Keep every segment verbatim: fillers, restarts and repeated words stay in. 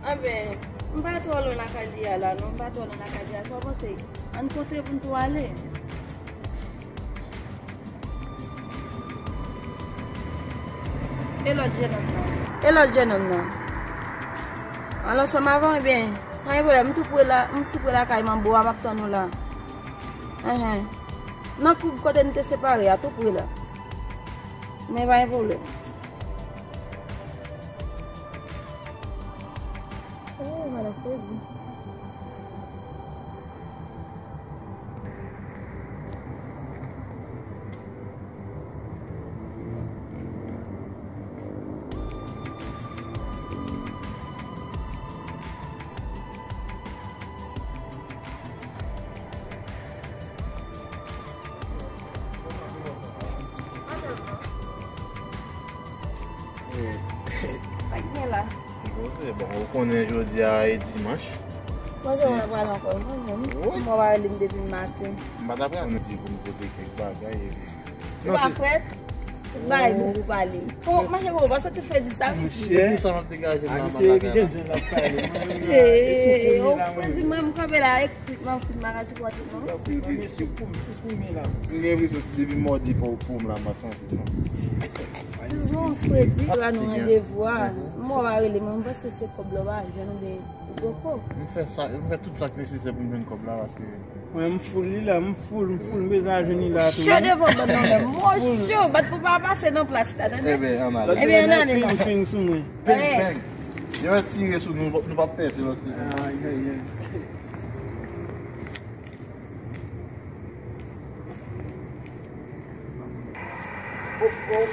Anben, m pa twò lwen lakay li a la, non, m pa twò lwen lakay li a. Sa w panse? Ann kontre pou n tou ale. E lòt jennonm nan? E lòt jennonm nan? Al ansanm avè w, ebyen, pa gen pwoblèm, m tou pre la, m tou pre lakay manbo a, m ap tann ou la. Enhen. Nan koub kote n te separe a, tou pre la. Men pa gen pwoblèm. Oh, madan Fredi. Sa k gen la? Bon, se bon, ou konnen jodi a e dimanch. Mwen se mwen pral ankò, non, non. Wi. Mwen pa rele m depi maten. M pa ta pral di pou m pote kèk bagay epi. Ou pa frèt? Bay bon pou pale. Bon, mache bon, paske te fè di sa, wi. Epi sa m ap degaje m nan lakay la. Hey, oh, Fredi, mwen, m kanpe la, eksplik mwen, m fin bagay ti pwati, non? M gen enpresyon se depi mòdi pou, pou m la, m ap santi, non? Bon, Fredi, la nou randevou a. Mwen pa rele, mwen, m panse se kòb la, ou pa jwenn, oubyen ou poko. M fè sa, m fè tout sa k nesesè pou m jwenn kòb la, paske Mwen, m full li la, m full, m full, m bezwen al jwenn li la tou. Cho devan bann nan menm. Mwen cho, bat pou pa pase nan plas la, tande? Ebyen, ann ale. Ebyen, ann ale, non. Peng, peng sou mwen. Peng, peng. Yo tire sou nou, nou p ap pèse lòt li. Ay, ay, ay. Oh, oh.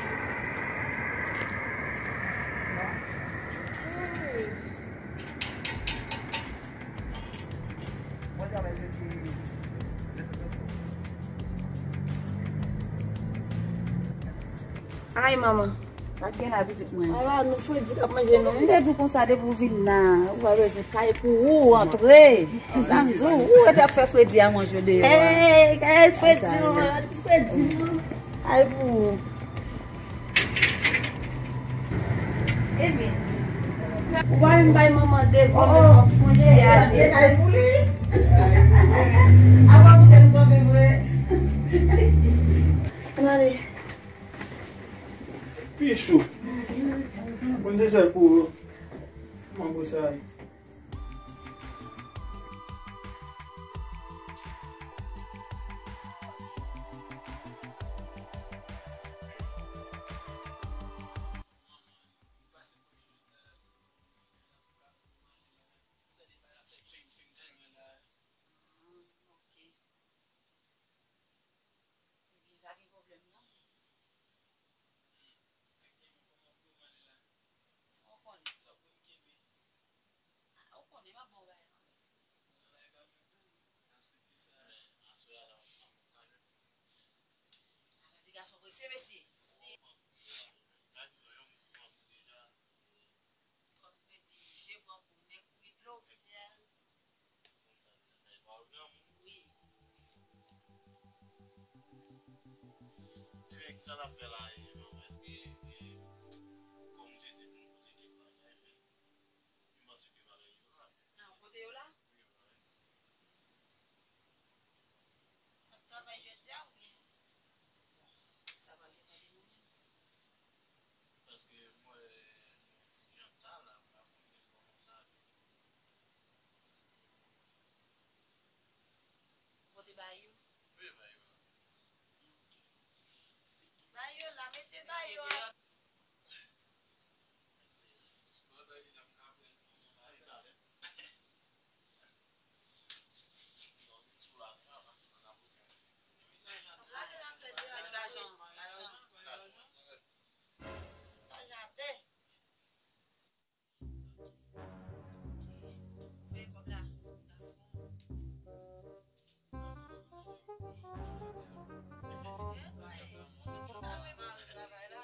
Ay, manman. Sa k gen la, pitit mwen? Ala, nou Fredi k ap manje, non. M te di w konsa depi w vin la, ou pa bezwen kay pou ou antre. Sa m di w, ou rete ap fè Fredi a manje deyò a. Hey, kay Fredi, Fredi. Kay pou ou. Ebyen, ou pa vin bay manman devan, oh, oh, manman fonje a, se kay pou li. Apa pou tèt kanpe vre. Ann ale. Pichou. Konn se sèl pou manbo sa. Ebyen, pa gen pwoblèm, non. Ou konnen. Ou konnen, m ap ba w bagay kanmenm. Sa vle di gason prese, mesye. Kòm yo di, je pran pou nèg kouri dlo. Wi. Ebyen, kisa n ap fè la, e, manman? Èske, e, kòm ou te di pou nou pote kèk bagay, men m panse ke bagay yo la, men... Ah, ou pote yo la? Wi, yo la. W ap travay jodi a oubyen? Sa pral depann de nou menm. Paske m wè nou etidyan ta la, m pa konnen kòman sa ap ye. Paske... Pote ba yo? Wi, ba yo la. Ba yo la, mete ba yo a. Lajan, lajan. Lajan atè. Fè kòb la, gason. Sa mwen mare travay la.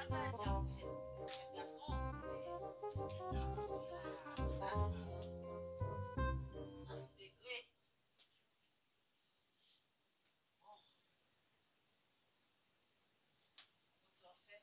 Sa se, sa se degre. Bon. Bon, sa w fè.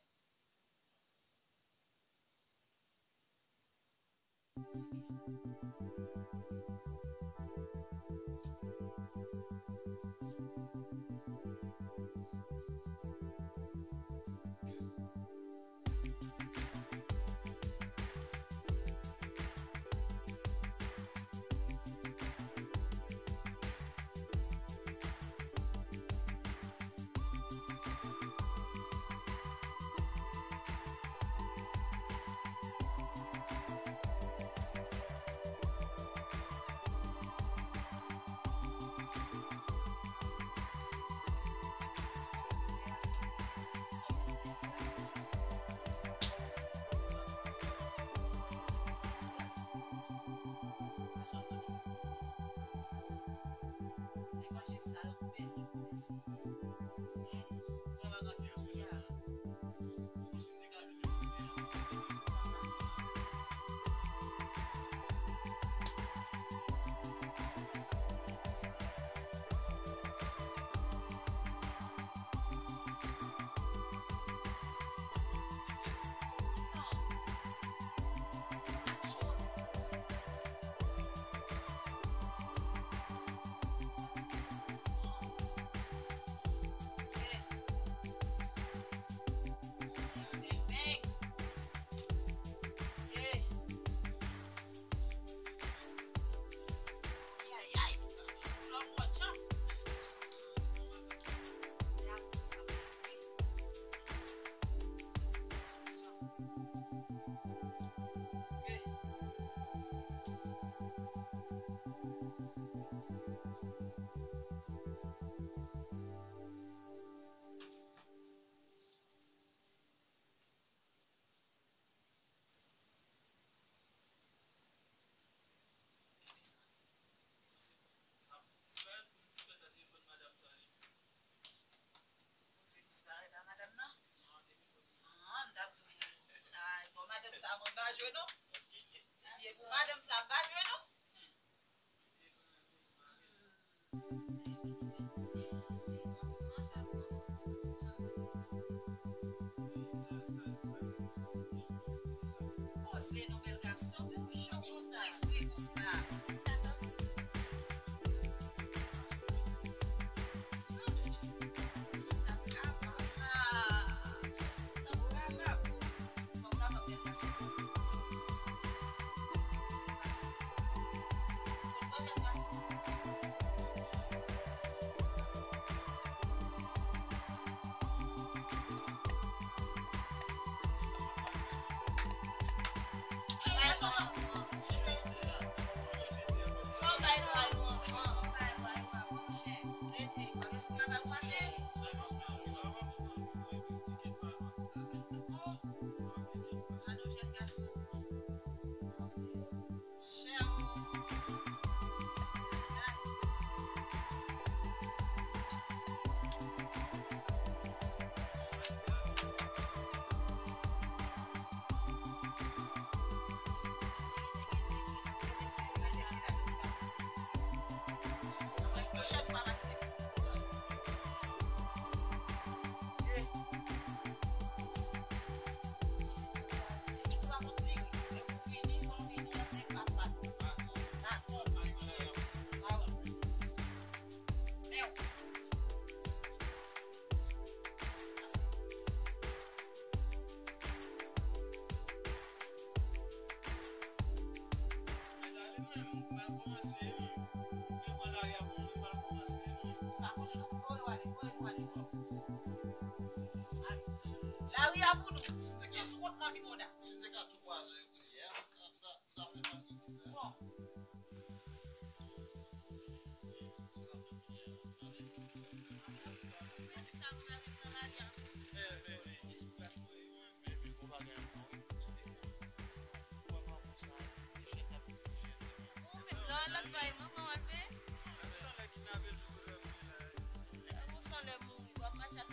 Evanjil sa yo bezwen konnen se. Ya. Disparèt pou m disparèt a telefòn madanm sa li menm. Ou vle disparèt a madanm nan? Ah, m t ap di w, ay, bon, madanm sa, mwen pa jwe non. Ebyen, pou madanm sa, m pa jwe non. Poze non, bèl gason, wi, ou cho konsa. Isi konsa. Lari a pou nou. Jis wont manmi Mona. Si m te ka tou kwaze yo kounye a, m ta, m ta, m ta fè sa m te vle fè. Bon. Frè, sa m prale nan lari a. Eh, men, men, men, men, bon bagay ankò, wi. Bon, bon, bon, sa, echèk la, echèk la. Ou menm, lè w al lòt bay, manman w al peye? Menm san lè kidnape l tou, lè m vin la. Ou san lè mouri, w ap mache ak